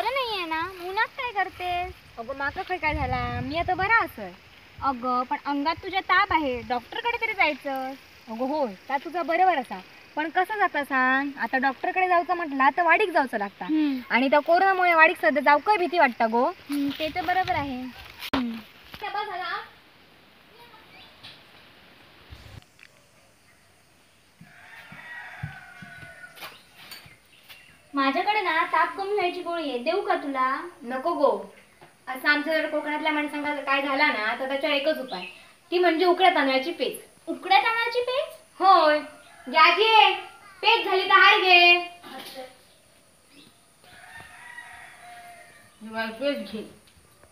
बरं नाहीये ना? उन्हात काय करतेस? अगं माका खंय काय झाला, मी आता बरा असं. अगं पण अंगात तुझ्या ताप आहे, डॉक्टरकडे तरी जायचं. अगं होय, ता तुझा बरोबर असा, पण कसं जाता सांग? आता डॉक्टरकडे जायचं म्हटलं तर वाडीक जायचं लागता, आणि त्या कोरोनामुळे वाडीक सध्या जाऊकय भीती वाटता गो. ते तर बरोबर आहे. माझ्याकडे ना ताप कमी व्हायची गोळी आहे, देऊ का तुला? नको गो, असं आमच्या जर कोकणातल्या माणसांना काय झाला ना तर त्याच्यावर एकच उपाय, ती म्हणजे उकड्या तांदळाची पेज. उकड्या तांदळाची पेज? होय. आजी पेज झाली तर हार घे. पेज घे.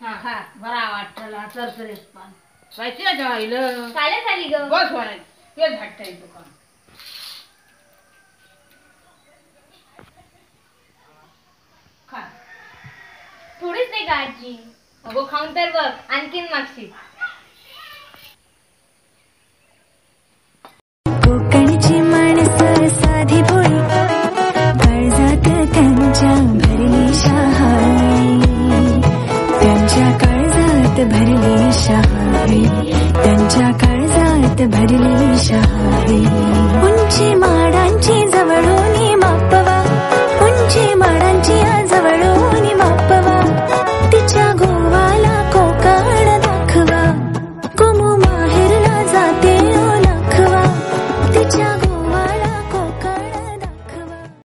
हा बरा वाटला तरतरीत पण पाहिजे जेवायला. चालेल झाली ग. बस होय, पेज हाडता येतो का? थोडीच नाही का आजी? अगो खाऊन तर बघ, आणखीन मागशील. कोकणची माणसं साधी भोळी, काळजात त्यांच्या भरली शहाळी, त्यांच्या काळजात भरली शहाळी, त्यांच्या काळजात भरली शहाळी. उंची